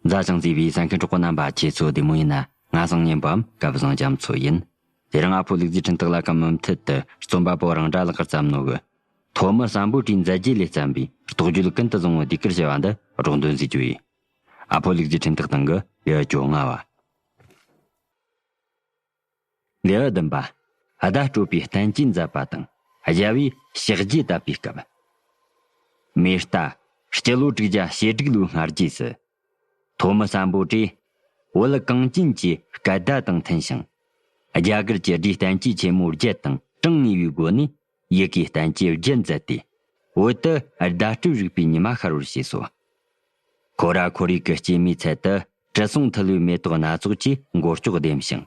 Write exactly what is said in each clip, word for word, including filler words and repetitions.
མཛའ་ཞིང་བརྩེ་བའི་གསན་མཁན་གྲོགས་པོ་རྣམ་པ། ཁྱེད་ཚོ་བདེ་མོ་ཡིན་ན། ང་བཟང་ཉན་པའམ་སྐལ་བཟང་རྒྱ་མཚོ་ཡིན། དེ་རིང་ཨ་ཕོ་ལུག་རྫིའི་འཕྲིན་ཐག་ལ་གམ་མུ་མཐུད་དུ་རྩོམ་པ་པོ་རང་འདྲ་ལགས་ཀྱིས་བརྩམས་ནོ་གི། ཐོ་མི་སམ་བྷོ་ཊའི་མཛད་རྗེས་ལས་བརྩམས་པའི་རྟོགས་བརྗོད་ཀུན་ཏུ་བཟང་བོ་ཟློས་གར་ཞེས་པ་འདི་སྒྲོག་འདོན་མཛད་རྒྱུ་ཡིན། ཨ་ཕོ་ལུག་རྫིའི་འཕྲིན་ཐག་སྟེང་གི་ལེའུ་བཅོ་ལྔ་བ། ལེའུ་བདུན་པ། བརྡ་སྤྲོད་པའི་བསྟན་བཅོས་མཛད་པ་དང་རྒྱལ་བའི་ཕྱག་རྗེས་བཏབ་པའི་སྐབས། མེ་རྟ། སྤྱི་ལོ་དྲུག་བརྒྱ་ཞེ་དྲུག་ལོའི་སྔ་རྗེས་སུ། ཐོ་མི་སམ་བྷོ་ཊས་བོད་གངས་ཅན་གྱི་སྐད་བརྡ་དང་མཐུན་ཞིང་། རྒྱ་གར་གྱི་སྒྲའི་བསྟན་བཅོས་ཆེན་མོ་བརྒྱད་དང་གྲངས་ངེས་པའི་སྒོ་ནས་ཡི་གེའི་བསྟན་བཅོས་བརྒྱད་མཛད་དེ། བོད་དུ་བརྡ་སྤྲོད་རིག་པའི་ཉི་མ་ཤར་བར་བྱས་སོ། ཁོ་ར་ཁོར་ཡུག་གི་སྐྱེད་མོས་ཚལ་དུ་དྲི་བསུང་འཐུལ་བའི་མེ་ཏོག་སྣ་ཚོགས་ཀྱིས་མགོ་ལྕོག་ལྡེམ་ཞིང་།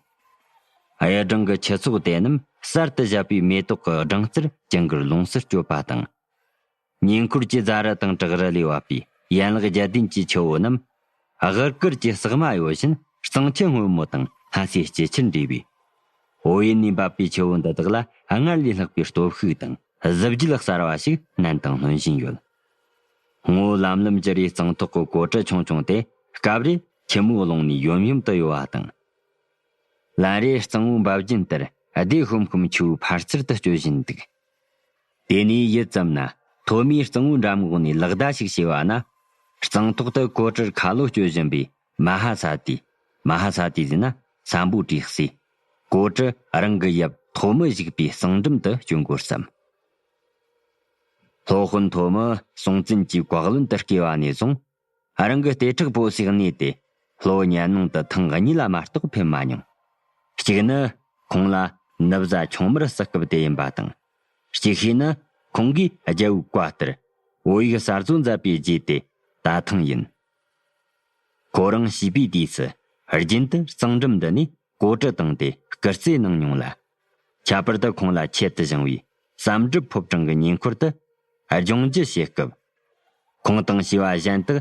གཡུ་སྦྲང་གི་ཁྱུ་ཚོགས་དེ་རྣམས་གསར་དུ་བཞད་པའི་མེ་ཏོག་གི་སྦྲང་རྩིར་ཅུང་གུར་ལོངས་སུ་སྤྱོད་པ་དང་། ཉེ་འཁོར་གྱི་རྫ་རི་དང་བྲག་རི་ལས་བབས་པའི་ཡན་ལག་བརྒྱད་ལྡན་གྱི་ཆུ་བོ་རྣམས། གཡུ་དཀར་གྱི་ཟེགས་མ་གཡོ་བཞིན་གཙང་ཆུ་སྔོན་མོ་དང་ལྷ་སའི་སྐྱིད་ཆུར་འདྲེས་པས། བོད་ཡུལ་ནས་འབབ་པའི་ཆུ་བོ་འདི་དག་ལ་སྔར་ལས་ལྷག་པའི་སྟོབས་ཤུགས་དང་གཟི་བརྗིད་གསར་བ་ཞིག་བསྣན་དང་སྣོན་བཞིན་ཡོད། སྔོ་ལམ་ལམ་གྱུར་པའི་གཙང་ཐོག་གི་གོ་གྲུ་ཆུང་ཆུང་དེ་སྐབས་རེ་ཆུ་མོའི་ཀློང་ནས་ཡོམ་ཡོམ་དུ་གཡོ་བ་དང་། ལན་རེ་གཙང་བོའི་འབབ་རྒྱུན་ལྟར་ལྡེ་ཤོམ་ཤོམ་ཆུ་བོའི་ཕར་ཚུར་དུ་སྐྱོད་བཞིན་འདུག། དེ་ནས་ཡུད་ཙམ་ན་ཐོ་མིས་གཙང་བོའི་འགྲམ་ངོགས་ནས་ལག་བརྡ་ཞིག་བྱས་པ་ན། གཙང་ཐོག་ཏུ་གོ་གྲུར་ཁ་ལོ་སྐྱོད་བཞིན་པའི་མ་ཧ་ས་ཏི། མ་ཧ་ས་ཏི་ཟེར་ན་སམ་བྷོ་ཊའི་སྲས། གོ་གྲུ་རང་གི་ཡབ་ཐོ་མི་བཞུགས་པའི་གཙང་འགྲམ་དུ་སྐྱོད་འགོར་བསམ། སློབ་དཔོན་ཐོ་མི་སྲོང་བཙན་གྱི་བཀའ་བློན་དུ་སྐྱེས་པ་ནས་བཟུང་། རང་གི་ལྟེ་ཁྲག་པོ་སེ་གནས་ཏེ་ལྷོ་ཉ་ནང་དུ་ཐེངས་གཉིས་ལ་མ་གཏོགས་ཕེབས་མ་མྱོང་། གཅིག་ནི་ཁོང་ལ་ནུབ་བཟའ་ཆུང་མར་བསུ་སྐབས་དེ་ཡིན་པ་དང་། གཅིག་ཤོས་ནི་ཁོང་གིས་རྒྱལ་པོའི་བཀའ་ལྟར་བོད་ཡིག་གསར་བཟོ་མཛད་པའི་རྗེས་དེ་ད་ཐེངས་ཡིན། ཁོ་རང་བྱིས་པའི་དུས་སུ་རྒྱུན་དུ་གཙང་འགྲམ་འདི་ནས་གོ་གྲུ་བཏང་སྟེ་སྐུལ་རྩེད་གནང་མྱོང་ལ། ཁྱད་པར་དུ་ཁོང་ལ་ཆེད་དུ་བཞེངས་པའི་ཟམ་སྒྲུབ་ཕོ་བྲང་གི་ཉེ་འཁོར་དུ་སྦྱོང་རྒྱུ་བྱེད་སྐབས། ཁོང་དང་བྱིས་པ་གཞན་དག་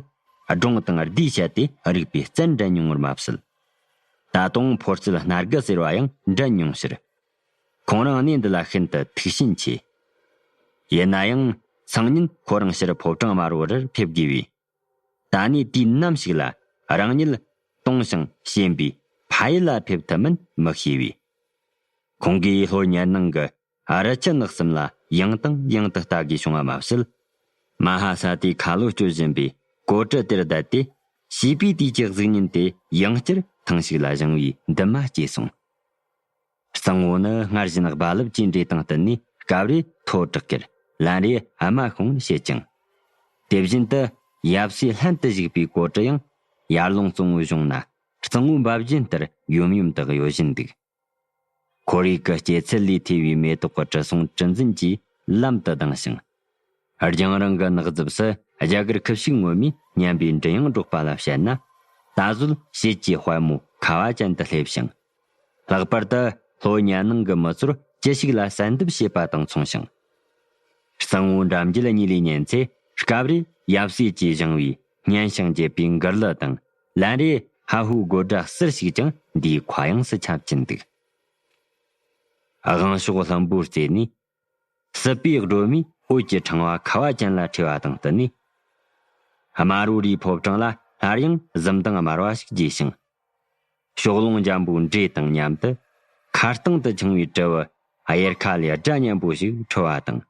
སྒྲུང་དང་བསྡུས་བཤད་དེ་རིག་པའི་རྩལ་འགྲན་མྱོང་བར་མ་ཟད། ད་དུང་ཕོ་རྩལ་སྣ་དགུ་ཟེར་བ་ཡང་འགྲན་མྱོང་ཕྱིར། ཁོང་རང་གནས་འདི་ལ་ཤིན་ཏུ་ཐུགས་ཞེན་ཆེ། ཡིན་ན་ཡང་སང་ཉིན་ཁོ་རང་ཕྱིར་ཕོ་བྲང་དམར་པོ་རུ་ཕེབས་དགོས་པས། ད་ནས་དུས་ནམ་ཞིག་ལ་རང་ཉིད་དུང་ཞིང་ཞེན་པའི་ཕ་ཡུལ་ལ་ཕེབས་ཐུབ་མིན་མི་ཤེས་པས། ཁོང་གིས་ལྷོ་ཉ་ནང་གི་རི་ཆུ་ནགས་གསུམ་ལ་ཡང་དང་ཡང་དུ་ལྟ་དགོས་བྱུང་བ་མ་ཟད། མ་ཧ་ས་ཏའི་ཁ་ལོ་སྐྱོད་བཞིན་པའི་གོ་གྲུ་དེར་བསྡད་དེ། བྱིས་པའི་དུས་ཀྱི་གཟུགས་བརྙན་དེ་ཡང་བསྐྱར་ཐེངས་ཤིག་ལ་བཞེངས་པའི་འདུན་མ་སྐྱེས་སོང་། གཙང་བོ་ནི་སྔར་བཞིན་རྦ་རླབས་ཀྱི་འགྲོས་དང་བསྟུན་ནས་སྐབས་རེ་མཐོ་དྲགས་ཀྱིར་ལན་རེ་དམའ་ཤོང་བྱེད་ཅིང་། དེ་བཞིན་དུ་ཡབ་སྲས་ལྷན་དུ་བཞུགས་པའི་གོ་གྲུ་ཡང་ཡར་ཀླུང་གཙང་བོའི་གཞུང་ན་གཙང་བོའི་འབབ་རྒྱུན་ལྟར་ཡོམ་ཡོམ་དུ་གཡོ་བཞིན་འདུག། ཁོར་ཡུག་གི་སྐྱེད་ཚལ་ལས་ཐོས་པའི་མེ་ཏོག་གི་དྲི་བསུང་དྲི་འཛིན་གྱིས་ལམ་དུ་ལྡང་ཞིང་། རྒྱང་རིང་གི་ནགས་རྫུབ་སུ་རྒྱ་གར་ཁུ་བྱུག་ངོ་མས་སྙན་པའི་མགྲིན་དབྱངས་སྒྲོག་པ་ལ་བཤད་ན། ད་གཟོད་བྱེད་ཀྱི་དཔལ་མོ་ཁ་བ་ཅན་དུ་སླེབས་ཤིང་། ལྷག་པར་དུ་ལྷོ་ཉ་ནང་གི་མི་ཚོར་ཅི་ཞིག་ལ་གསལ་འདེབས་བྱེད་པ་དང་མཚུངས་ཤིང་། གཙང་བོའི་འགྲམ་རྒྱུད་གཉིས་ལས་ཉན་ཚེ། སྐབས་རེ་ཡབ་སྲས་ཀྱིས་བཞེངས་པའི་སྙན་ཞིང་འཇེབས་པའི་མགུར་གླུ་དང་། ལན་རེ་ཧ་ཧུའི་དགོད་སྒྲ་ཟུར་ཞིག་ཀྱང་འདིའི་མཁའ་དབྱིངས་སུ་ཁྱབ་ཀྱིན་འདུག། དབང་ཕྱོགས་ལྷུན་པོའི་རྩེ་ནས། སྲིད་པའི་སྒྲོན་མེས་བོད་ཀྱི་ཕྲེང་བ་ཁ་བ་ཅན་ལ་འཁྲིལ་བ་དང་བསྟུན་ནས། དམར་པོ་རིའི་ཕོ་བྲང་ལ་སླར་ཡང་གཟི་མདངས་དམར་བ་ཞིག་རྒྱས་ཤིང་། ཕྱོགས་ལྷུང་འཇམ་པོའི་འགྲོས་དང་མཉམ་དུ། མཁའ་སྟེང་དུ་འཕྱང་བའི་དྲིལ་བུ་གཡེར་ཁ་ལས་སྒྲ་སྙན་པོ་ཞིག་འཁྲོལ་བ་དང་།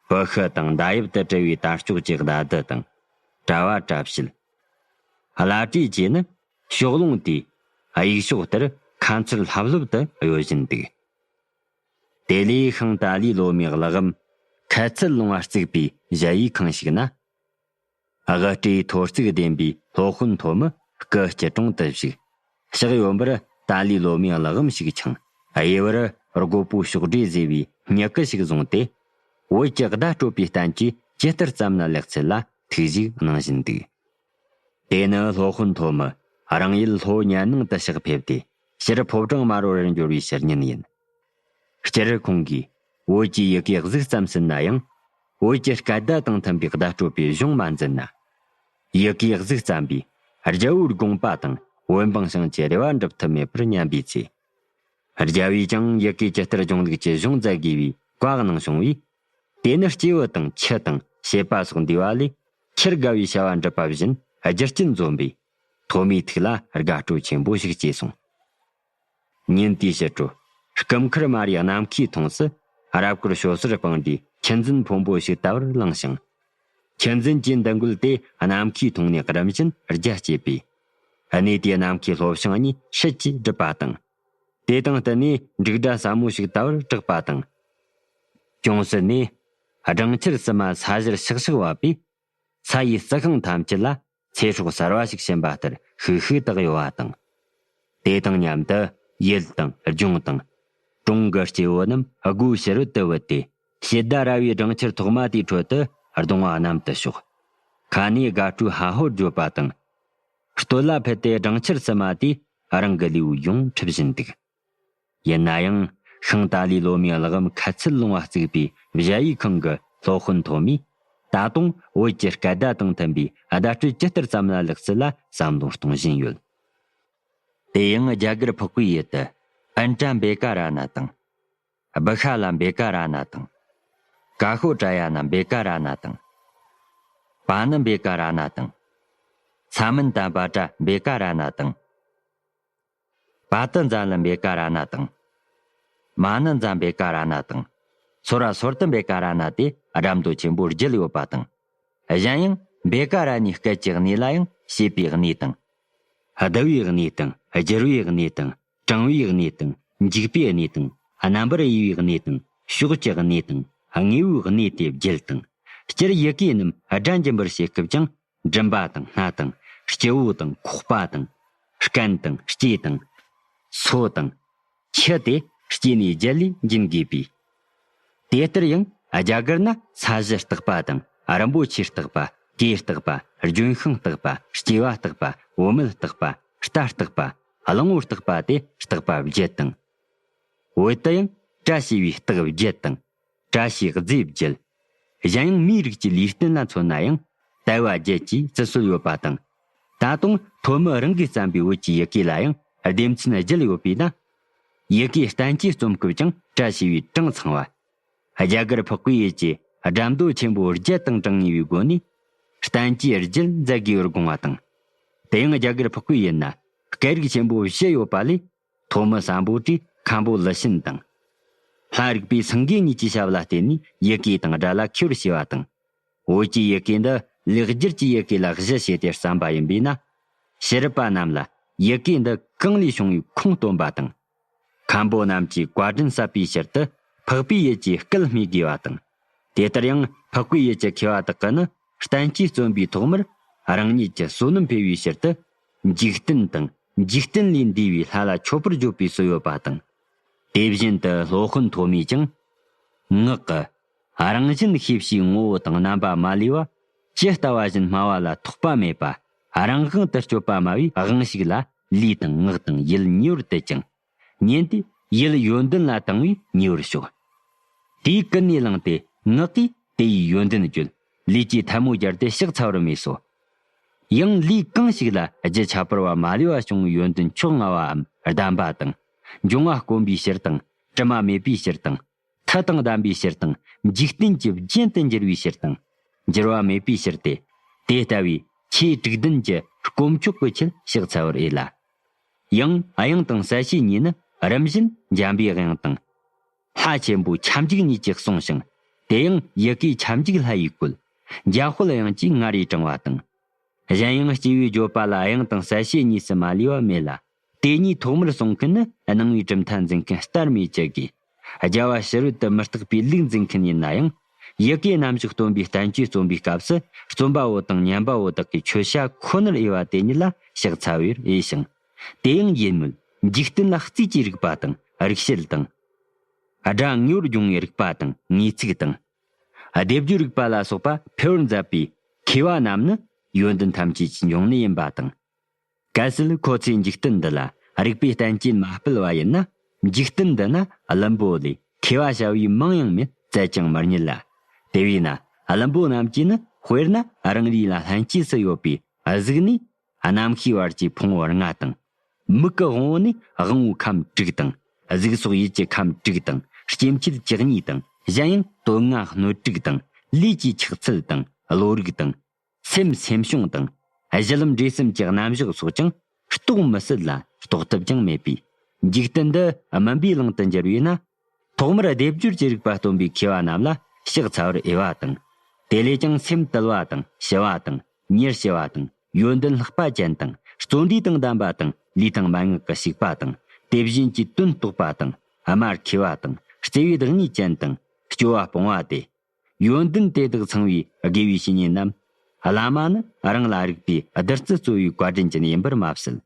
པུ་ཤི་དང་མདའ་ཡབ་ཏུ་དྲིལ་བའི་དར་ལྕོག་གི་བརྡ་དུ་དང་། དྲ་བ་དྲ་བྱེད། བླ་བྲེ་བཅས་ནི་ཕྱོགས་ལྷུང་དེའི་གཡུག་ཕྱོགས་ལྟར་ཁ་མཚར་ལྷབ་ལྷུབ་ཏུ་གཡོ་བཞིན་འདུག། དེ་ལས་ཤིང་ཏཱ་ལའི་ལོ་མའི་གླུ་གམ་ཁ་ཚུད་ལུང་བ་བརྩིགས་པའི་གཞལ་ཡས་ཁང་ཞིག་ན། དབུ་སྐྲའི་ཐོར་བརྩེགས་ལྡན་པའི་སློབ་དཔོན་ཐོ་མི་སྐུ་སྐྱིལ་ཀྲུང་དུ་བཞུགས། ཕྱག་གཡོན་པར་ཏཱ་ལའི་ལོ་མའི་གླུ་གམ་ཞིག་འཆང་། གཡས་པར་རྒོད་པོ་ཕྱོགས་སྒྲོས་གཟེར་བའི་སྨྱུ་གུ་ཞིག་བཟུང་སྟེ། བོད་ཀྱི་བརྡ་སྤྲོད་པའི་བསྟན་བཅོས་ཇི་ལྟར་བརྩམས་ན་ལེགས་ཚུལ་ལ་ཐུགས་ཞིབ་གནང་བཞིན་འདུག། དེ་ནི་སློབ་དཔོན་ཐོ་མི་རང་ཡུལ་ལྷོ་ཉ་ནང་དུ་ཕྱག་ཕེབས་ཏེ། ཕྱིར་ཕོ་བྲང་དམར་པོ་རུ་འབྱོར་བའི་ཕྱིར་ཉིན་ཡིན། སྤྱིར་ཁོང་གིས་བོད་ཀྱི་ཡི་གེ་གཟུགས་ཙམ་ཟིན་ན་ཡང་། བོད་ཀྱི་སྐད་བརྡ་དང་མཐུན་པའི་བརྡ་སྤྲོད་པའི་གཞུང་མ་འཛིན་ན། ཡི་གེ་གཟུགས་བརྩམས་པས་རྒྱལ་པོའི་དགོངས་པ་དང་བོད་འབངས་བྱང་ཆུབ་རེ་བ་འགྲུབ་ཐབས་མེད་པར་སྙམ་པའི་ཚེ། རྒྱལ་པོས་ཀྱང་ཡི་གེ་ཇི་ལྟར་སྦྱོང་ལུགས་ཀྱི་གཞུང་མཛད་དགོས་པའི་བཀའ་གནང་བྱུང་བས། དེ་ནི་སྐྱེས་བུ་དང་ཁྱི་དང་བྱེད་པ་སོགས་འདུས་པ་ལས་ཁྱེར་དགའ་བའི་བྱ་བ་འགྲུབ་པ་བཞིན་རྒྱུ་རྐྱེན་འཛོམས་པས། ཐོན་མིའི་ཐུགས་ལ་དགའ་སྤྲོ་ཆེན་པོ་ཞིག་སྐྱེས་སོང་། ཉིན་དེའི་ཕྱི་དྲོ། སྐུ་མཁར་མ་རིའི་ནམ་མཁའི་མཐོངས་སུ། རབ་དཀར་ཞོ་སར་སྤུངས་ཏེ་ཁྱི་འཛིན་ཕོན་པོ་ཞིག་ད་བར་ལངས་ཤིང་། ཁྱི་འཛིན་གྱི་འདུ་འགོད་དེ་ནམ་མཁའི་མཐོངས་ནས་རིམ་བཞིན་རྒྱ་བསྐྱེད་པས། གནས་དེའི་ནམ་མཁའི་ལྷོ་བྱང་གཉིས་ཧྲིལ་གྱིས་བསྒྲིབས་པ་དང་། དེ་དང་བསྟུན་ནས་འབྲུག་སྒྲ་ཟབ་མོ་ཞིག་ད་བར་གྲགས་པ་དང་། ཅུང་ཟད་ནས་སྦྲང་ཆར་བསིལ་མ་ས་གཞིར་ཤག་ཤག་བབས་པས། ས་ཡི་རྩི་ཤིང་ཐམས་ཅད་ལ་ཚེ་སྲོག་གསར་བ་ཞིག་ཕྱིན་པ་ལྟར་ཤུགས་ཤུགས་དག་ཡོད་པ་དང་། དེ་དང་མཉམ་དུ་ཡུལ་དང་ལྗོངས་དང་། གྲོང་གི་སྐྱེ་བོ་རྣམས་སྒོ་ཕྱི་རོལ་དུ་བུད་དེ། ཕྱི་ཟླ་ར་བའི་སྦྲང་ཆར་ཐོག་མ་དེའི་ཁྲོད་དུ་གདོང་བ་གནམ་དུ་ཕྱོགས། ཁ་ནས་དགའ་སྤྲོའི་ཧ་ཧོ་བརྗོད་པ་དང་། སྟོད་ལ་ཕུད་དེ་སྦྲང་ཆར་བསིལ་མ་དེས་རང་གི་ལུས་ཡོངས་འཁྲུད་བཞིན་འདུག། ཡིན་ན་ཡང་། ཤིང་ཏཱ་ལའི་ལོ་མའི་གླེགས་བམ་ཁ་ཚིལ་ལོང་བ་བརྩིགས་པའི་གཞལ་ཡས་ཁང་གི་སློབ་དཔོན་ཐོན་མིས། ད་དུང་བོད་ཀྱི་སྐད་བརྡ་དང་མཐུན་པའི་བརྡ་སྤྲོད་ཇི་ལྟར་བརྩམས་ན་ལེགས་སྲིད་ལ་བསམ་བློ་གཏོང་བཞིན་ཡོད། དེ་ཡང་རྒྱ་གར་འཕགས་པའི་ཡུལ་དུ། ཨན་ཏྲ་བེ་ཀ་ར་ན་དང་། བི་ཤ་ལ་བེ་ཀ་ར་ན་དང་། ཀ་ཤོ་ཏྲ་ཡ་ན་བེ་ཀ་ར་ན་དང་། པ་ཎི་བེ་ཀ་ར་ན་དང་། ས་མན་ཏ་བྷ་དྲ་བེ་ཀ་ར་ན་དང་། པ་ཏི་ཛ་ལ་བེ་ཀ་ར་ན་དང་། མ་ཎི་ཛ་བེ་ཀ་ར་ན་དང་། སོ་ར་སོར་ཏི་བེ་ཀ་ར་ན་དེ་སྒྲ་མདོ་ཆེན་པོ་བརྒྱད་ཡོད་པ་དང་། གཞན་ཡང་བེ་ཀ་ར་ནའི་སྐད་ཀྱི་གནས་ལ་ཡང་བྱེད་པའི་གནས་དང་། བསྡུ་བའི་གནས་དང་། སྦྱར་བའི་གནས་དང་། དྲང་བའི་གནས་དང་། འཇུག་པའི་གནས་དང་། རྣམ་པར་དབྱེ་བའི་གནས་དང་། ཕྱོགས་ཀྱི་གནས་དང་། དངོས་པོའི་གནས་ཏེ་བརྒྱད་དང་། སྤྱིར་ཡི་གེ་རྣམས་སྒྲ་འབྱིན་པར་བྱེད་སྐབས་ཀྱང་། མགྲིན་པ་དང་སྣ་དང་། སྤྱི་བོ་དང་ཁོག་པ་དང་། རྐན་དང་ལྕེ་དང་། སོ་དང་། ཁྱི་སྟེ་སྐྱེ་གནས་བརྒྱད་ལས་འབྱིན་དགོས་པས། དེ་ལྟར་ཡང་རྒྱ་གར་ན་ས་གཞི་རྟག་པ་དང་། རིན་པོ་ཆེ་རྟག་པ། གོས་རྟག་པ། ལྗོན་ཤིང་རྟག་པ། སྐྱེ་བ་རྟག་པ། བུད་མེད་རྟག་པ། རྟ་རྟག་པ། གླང་བོ་རྟག་པ་སྟེ་རྟག་པ་བརྒྱད་དང་། བོད་དུ་ཡང་བཀྲ་ཤིས་པའི་རྟགས་བརྒྱད་དང་། བཀྲ་ཤིས་རྫས་བརྒྱད། གཞན་ཡང་མིའི་རིགས་ཀྱི་ལུས་རྟེན་ལ་མཚོན་ན་ཡང་དལ་བ་བརྒྱད་ཀྱིས་བརྩི་སྲོལ་ཡོད་པ་དང་། ད་དུང་ཐོན་མི་རང་གིས་བརྩམས་པའི་བོད་ཀྱི་ཡི་གེ་ལ་ཡང་སྡེ་ཚན་བརྒྱད་ཡོད་པས་ན། ཡི་གེ་བསྟན་བཅོས་རྩོམ་སྐབས་ཀྱང་བཀྲ་ཤིས་པའི་གྲངས་ཚང་བ། རྒྱ་གར་འཕགས་པའི་ཡུལ་གྱི་སྒྲ་མདོ་ཆེན་པོ་བརྒྱད་དང་གྲངས་ངེས་པའི་སྒོ་ནས་བསྟན་བཅོས་བརྒྱད་མཛད་དགོས་པར་དགོངས་པ་དང་། དེ་ཡང་རྒྱ་གར་འཕགས་པའི་ཡུལ་ན་སྐད་རིགས་ཆེན་པོ་བཞི་ཡོད་པ་ལས། ཐོན་མི་སམ་བྷོ་ཊའི་མཁན་པོ་ལི་ཤིན་དང་། ལྷ་རིག་པའི་སེང་གེ་གཉིས་ཀྱི་ཞབས་ལ་བརྟེན་ནས་ཡི་གེ་དང་སྒྲ་ལ་མཁས་པར་བྱས་པ་དང་། བོད་ཀྱི་ཡི་གེ་འདི་ལེགས་སྦྱར་གྱི་ཡི་གེ་ལ་གཞི་བྱས་ཏེ་བརྩམས་པ་ཡིན་པས་ན། ཕྱི་རབས་པ་རྣམས་ལ་ཡི་གེ་འདི་གང་ལས་བྱུང་བའི་ཁུངས་སྟོན་པ་དང་། མཁན་པོ་རྣམས་ཀྱིས་བཀའ་དྲིན་གསབ་པའི་ཕྱིར་དུ་འཕགས་པའི་ཡུལ་གྱི་སྐད་སྨྲས་དགོས་པ་དང་། དེ་ལྟར་ཡང་འཕགས་པའི་ཡུལ་གྱི་མཁས་པ་དག་གིས་ནི། བསྟན་བཅོས་རྩོམ་པའི་ཐོག་མར་རང་ཉིད་ཀྱི་བསོད་ནམས་འཕེལ་བའི་ཕྱིར་དུ། འཇིག་རྟེན་དང་འཇིག་རྟེན་ལས་འདས་པའི་ལྷ་ལ་མཆོད་པར་བརྗོད་པའི་སྲོལ་ཡོད་པ་དང་། དེ་བཞིན་དུ་སློབ་དཔོན་ཐོན་མིས་ཀྱང་། ངག་གི་རང་བཞིན་ཤེས་བྱའི་ངོ་བོ་དང་རྣམ་པ་མ་ལུས་པ། ཇི་ལྟ་བ་བཞིན་སྨྲ་བ་ལ་ཐོགས་པ་མེད་པ། རང་དབང་དུ་སྤྱོད་པ་སྨྲ་བའི་དབང་ཕྱུག་ལ་ལུས་དང་ངག་དང་ཡིད་ཉེ་བར་གཏད་ཅིང་། ཉན་ཏེ་ཡིད་ཡོན་ཏན་ལ་དང་བས་ཉེ་བར་ཞོག། དེས་ཀུན་ནས་བསླངས་ཏེ་ངག་གིས་དེ་ཡི་ཡོན་ཏན་བརྗོད། ལུས་ཀྱིས་ཐལ་མོ་སྦྱར་ཏེ་ཕྱག་འཚལ་བར་མོས་སོ། ཡང་ལུས་གང་ཞིག་ལ་རྒྱུ་ཁྱད་པར་བ་མ་ལུས་པ་བྱུང་བའི་ཡོན་ཏན་མཆོག་ལྔ་བའམ་གདམས་པ་དང་། འབྱུང་བ་དཀོན་པའི་ཕྱིར་དང་། དྲི་མ་མེད་པའི་ཕྱིར་དང་། མཐུ་དང་ལྡན་པའི་ཕྱིར་དང་། འཇིག་རྟེན་གྱི་རྒྱན་དུ་འགྱུར་བའི་ཕྱིར་དང་། འགྱུར་བ་མེད་པའི་ཕྱིར་ཏེ། དེ་ལྟ་བུའི་ཆོས་དྲུག་ལྡན་གྱི་དཀོན་མཆོག་གི་ཆེད་ཕྱག་འཚལ་བར་འོས་ལ། ཡང་དབྱངས་དང་གསལ་བྱེད་གཉིས་ནི་རིམ་བཞིན་འཇམ་པའི་དབྱངས་དང་། ལྷ་ཆེན་པོ་ཁྱབ་འཇུག་གཉིས་ཀྱིས་གསུངས་ཤིང་། དེ་ཡང་ཡི་གེ་ཁྱབ་འཇུག་ལྷ་ཡི་བཀོད། འཇམ་དཔལ་དབྱངས་ཀྱིས་ངར་རེ་དྲངས་པ་དང་། གཞན་ཡང་སྐྱེ་བོའི་བརྗོད་པ་ལ་དབྱངས་དང་གསལ་བྱེད་གཉིས་སུ་མ་ལུས་པ་མེད་ལ། དེ་གཉིས་ཐོག་མར་གསུང་མཁན་ནི་སྣང་བའི་གྲུབ་མཐའ་འཛིན་མཁན་ལྟར་མོས་བགྱི་དགོས། རྒྱལ་བ་ཕྱི་རོལ་དུ་མི་རྟག་པའི་ལུགས་འཛིན་མཁན་ཡིན་ན་ཡང་། ཡི་གེའི་རྣམ་གཞག་སྟོན་པའི་བསྟན་བཅོས་རྩོམ་པའི་སྐབས་སུ། རྩོམ་པ་པོ་དང་ཉན་པ་པོ་དག་གིས་མཆོད་བྱ་ཁོ་ནར་འོས་པ་དེ་ཉིད་ལ་ཕྱག་འཚལ་བར་འོས་ཤིང་། དེ་ཡང་ཡིད་སྨོན། འཇིག་རྟེན་ལ་རྩིས་ཀྱི་རིགས་པ་དང་། རིགས་བཤད་དང་། སྒྲ་ངེས་པར་འབྱུང་བའི་རིགས་པ་དང་། ངེས་ཚིག་དང་། སྡེབ་སྦྱོར་རིག་པ་ལ་སོགས་པ་འཕེལ་བར་མཛད་པའི་མཁས་པ་རྣམས་ནི་ཡོན་ཏན་ཐམས་ཅད་ཀྱི་འབྱུང་གནས་ཡིན་པ་དང་། གལ་སྲིད་ཁོ་ཚོས་འཇིག་རྟེན་འདི་ལ་རིག་པའི་བསྟན་བཅོས་མ་སྤེལ་བ་ཡིན་ན། འཇིག་རྟེན་འདི་ན་བླུན་པོ་ལས་མཁས་པ་བྱ་བའི་མིང་ཡང་མེད། བཙལ་ཀྱང་མི་རྙེད་ལ། དེ་བས་ན་བླུན་པོ་རྣམས་ཀྱིས་ནི་དཔེར་ན་རང་རེ་ལ་ལྷན་སྐྱེས་སུ་ཡོད་པའི་གཟུགས་ནི། རྣམ་ཤེས་བར་གྱི་ཕུང་པོ་ལྔ་དང་། མིག་གི་དབང་པོ་ནི་དབང་པོ་ཁམས་དྲུག་དང་། གཟུགས་སོགས་ཡིད་ཀྱི་ཁམས་དྲུག་དང་། སྐྱེ་མཆེད་བཅུ་གཉིས་དང་། གཞན་ཡང་དོན་ལྔ་སྣོད་དྲུག་དང་། ལུས་ཀྱི་ཆགས་ཚུལ་དང་། བློ་རིག་དང་། སེམས་སེམས་བྱུང་དང་། གཞི་ལམ་འབྲས་གསུམ་གྱི་རྣམ་གཞག་སོགས་ཀྱང་རྟོགས་མི་སྲིད་ལ་རྟོགས་ཐབས་ཀྱང་མེད་པས། འཇིག་རྟེན་འདི་སྨིན་པའི་གླིང་དུ་འགྱུར་བས་ན། ཐོག་མར་སྡེབ་སྦྱོར་གྱི་རིག་པ་སྟོན་པའི་མཁས་པ་རྣམས་ལ་ཕྱག་འཚལ་བར་འོས་པ་དང་། དེ་ལས་ཀྱང་སེམས་དུལ་བ་དང་ཞི་བ་དང་ཉེར་ཞི་བ་དང་ཡོན་ཏན་ལྷག་པ་ཅན་དང་བརྩོན་འགྲུས་དང་ལྡན་པ་དང་ལུས་དང་མན་ངག་གི་ཕྱུག་པ་དང་དེ་བཞིན་གྱི་དོན་རྟོགས་པ་དང་སྨྲ་མཁས་པ་དང་བརྩེ་བའི་བདག་ཉིད་ཅན་དང་སྐྱོ་བ་སྤོང་བ་སྟེ། ཡོན་ཏན་དེ་དག་ཚང་བའི་དགེ་བའི་བཤེས་གཉེན་རྣམས། བླ་མ་ནི་རང་ལ་རིག་པའི་བདུད་རྩི་གཙོ་བོའི་བཀའ་དྲིན་ཅན་ཡིན་པར་མ་ཟད།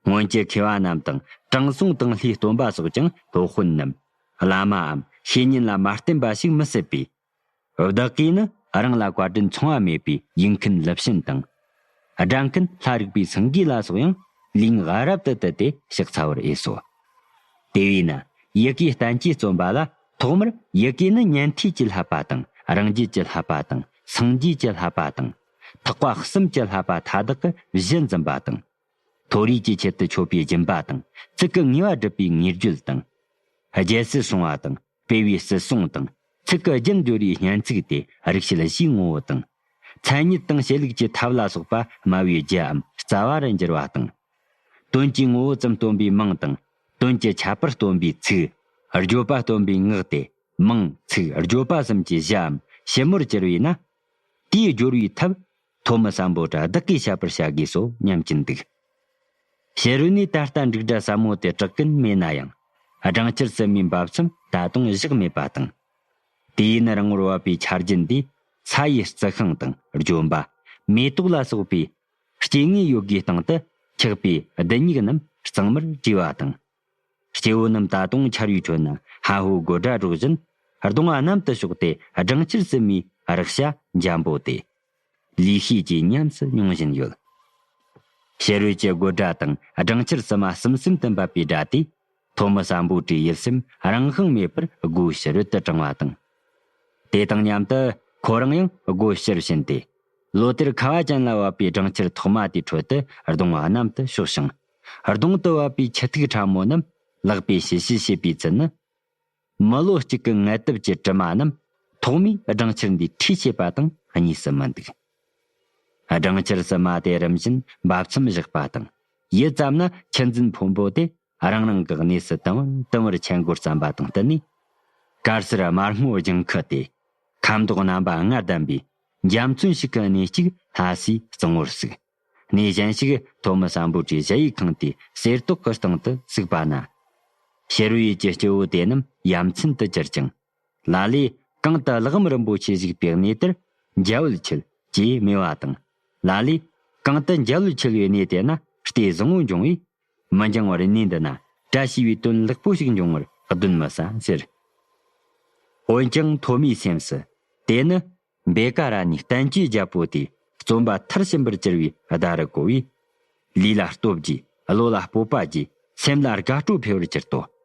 སྔོན་གྱི་མཁས་པ་རྣམས་དང་དྲང་སྲོང་དང་ལྷའི་སྟོན་པ་སོགས་ཀྱང་སློབ་དཔོན་ནམ། བླ་མའམ་བཤེས་གཉེན་ལ་མ་བརྟེན་པ་ཞིག་མི་སྲིད་པས། བདག་གིས་ནི་རང་ལ་བཀའ་དྲིན་ཚང་བ་མེད་པའི་ཡིག་མཁན་ལི་ཤིན་དང་། སྒྲ་མཁན་ལྷ་རིག་པའི་སེང་གེ་ལ་སོགས་ཡང་ལུས་ངག་རབ་ཏུ་དུལ་ཏེ་ཕྱག་འཚལ་བར་འོས་སོ། དེ་བས་ན་ཡི་གེ་བསྟན་བཅོས་རྩོམ་པ་ལ་ཐོག་མར་ཡི་གེ་ནི་ཉན་ཐོས་ཀྱི་བསླབ་པ་དང་རང་རྒྱུད་ཀྱི་བསླབ་པ་དང་སངས་རྒྱས་ཀྱི་བསླབ་པ་དང་ཐེག་པ་གསུམ་གྱི་བསླབ་པ་མཐའ་དག་གི་གཞི་འཛིན་པ་དང་། མཐོ་རིས་ཀྱི་ཆེད་དུ་མཆོད་པའི་སྦྱིན་པ་དང་ཚིག་གི་ངེས་པ་སྒྲུབ་པའི་ངེས་བརྗོད་དང་། རྒྱལ་སྲིད་སྲུང་བ་དང་སྤེལ་བའི་སྲིད་སྲུང་དང་ཚིག་གི་རྒྱན་སྦྱོར་བའི་སྙན་ཚིག་སྟེ་རིག་བྱེད་བཞིའི་ངོ་བོ་དང་། མཚན་ཉིད་དང་བྱེད་ལུགས་ཀྱི་ཐབས་ལ་སོགས་པ་སྨྲ་བའི་རྒྱུའམ་རྩ་བ་རུ་འགྱུར་བ་དང་། དོན་གྱི་ངོ་བོ་ཙམ་སྟོན་པའི་མིང་དང་། དོན་གྱི་ཁྱད་པར་སྟོན་པའི་ཚིག་བརྗོད་པ་སྟོན་པའི་ངག་སྟེ། མིང་ཚིག་བརྗོད་པ་གསུམ་གྱི་གཞིའམ་ཞིབ་མོར་གྱུར་པས་ན། དེའི་སྦྱོར་བའི་ཐབས་ཐོན་མི་སམ་བྷོ་ཊ་བདག་གིས་བཤད་པར་བྱ་དགོས་སོ་སྙམ་གྱིན་འདུག་ཕྱི་རོལ་ནས་ད་ལྟ་འབྲུག་སྒྲ་ཟབ་མོ་དེ་གྲགས་ཀྱིན་མེད་ན་ཡང་། སྦྲང་ཆར་ཟིན་མའི་འབབ་མཚམས་ད་དུང་བཞག་མེད་པ་དང་། དུས་ཡུན་རིང་བོར་བབས་པའི་ཆ་རྒྱུན་འདིས་ས་ཡི་རྩི་ཤིང་དང་ལྗོན་པ། མེ་ཏོག་ལ་སོགས་པའི་སྐྱེ་དངོས་ཡོད་དགུའི་སྟེང་དུ་ཆགས་པའི་རྡུལ་སྙེད་རྣམས་གཙང་མར་བྲིས་པ་དང་། སྐྱེ་བོ་རྣམས་ད་དུང་ཆར་བའི་ཁྲོད་ན་ཧ་ཧོ་དགོད་སྒྲ་སྒྲོག་བཞིན་གདོང་བ་གནམ་དུ་ཕྱོགས་ཏེ་སྦྲང་ཆར་ཟིན་མའི་རེག་བྱ་འཇམ་པོ་དེ། ལུས་ཤེས་ཀྱིས་ཉམས་སུ་མྱོང་བཞིན་ཡོད། ཕྱི་རོལ་གྱི་དགོད་སྒྲ་དང་སྦྲང་ཆར་ཟིན་མ་གསུམ་གསུམ་དུ་འབབ་པའི་སྒྲ་དེས་ཐོན་མི་སམ་བྷོ་ཊའི་ཡིད་སེམས་རང་དབང་མེད་པར་སྒོ་ཕྱི་རོལ་དུ་དྲངས་པ་དང་། དེ་དང་མཉམ་དུ་ཁོ་རང་ཡང་སྒོ་ཕྱིར་ཕྱིན་ཏེ། ལོ་དེར་ཁ་བ་ཅན་ལ་བབས་པའི་སྦྲང་ཆར་ཐོག་མ་དེའི་ཁྲོད་དུ་གདོང་བ་གནམ་དུ་ཕྱོགས་ཤིང་། གདོང་དུ་བབས་པའི་ཆུ་ཐིགས་ཕྲ་མོ་རྣམས་ལག་པས་ཞི་ཞི་བྱེད་པའི་ཚུལ་ནི། མི་ལོ་གཅིག་གི་ངལ་དུབ་ཀྱི་དྲི་མ་རྣམས་ཐོག་མའི་སྦྲང་ཆར་འདིས་བཀྲུས་བྱས་པ་དང་གཉིས་སུ་མི་འདུག་སྦྲང་ཆར་ཟིན་མ་དེ་རིམ་བཞིན་འབབ་མཚམས་བཞག་པ་དང་ཡུད་ཙམ་ན་ཆུ་འཛིན་ཕོན་པོ་དེ་རང་རང་གི་གནས་སུ་དུམ་བུར་དུམ་བུར་ཆེན་པོར་བརྩམས་པ་དང་བསྟུན་ནས། དཀར་སེར་དམར་སྔོ་ལྗང་ཁུ་སྟེ། ཁ་མདོག་རྣམ་པ་ལྔ་ལྡན་པའི་འཇའ་ཚོན་ཞིག་གི་གནས་གཅིག་ལྷ་སའི་གཙང་བོར་ཟུག་གནས་གཞན་ཞིག་ཐོན་མི་སམ་བྷོ་ཊའི་གཞལ་ཡས་ཁང་དེའི་གསེར་ཏོག་གི་སྟེང་དུ་ཟུག་པ་ན། ཕྱི་རོལ་ཡུལ་གྱི་སྐྱེ་བོ་དེ་རྣམས་ཡ་མཚན་དུ་གྱུར་ཅིང་། ལ་ལས་གང་དུ་ལག་འམ་རིན་པོ་ཆེ་ཞིག་པའི་གནས་དེར་འཇའ་འོད་ཆེ་ཅེས་སྨྲས་པ་དང་། ལ་ལས་གང་དུ་འཇའ་འོད་ཆེ་བའི་གནས་དེ་ན་ལྟས་བཟང་བོ་འབྱུང་བས། མི་འགྱང་བར་གནས་འདི་ན་བཀྲ་ཤིས་པའི་དོན་ལེགས་པོ་ཞིག་འབྱུང་བར་གདོན་མི་ཟ་ཟེར། འོན་ཀྱང་ཐོན་མིའི་སེམས་སུ་དེ་ནི་བེ་ཀ་ར་ནིའི་བསྟན་བཅོས་རྒྱལ་པོ་དེ་རྩོམ་པ་མཐར་ཕྱིན་པར་གྱུར་བའི་བརྡ་རུ་གོ་བས། ལུས་ལ་སྟོབས་རྒྱས། བློ་ལ་སྤོབས་པ་རྒྱས། སེམས་ལ་དགའ་སྤྲོ་འཕེལ་བར་གྱུར་ཏོ།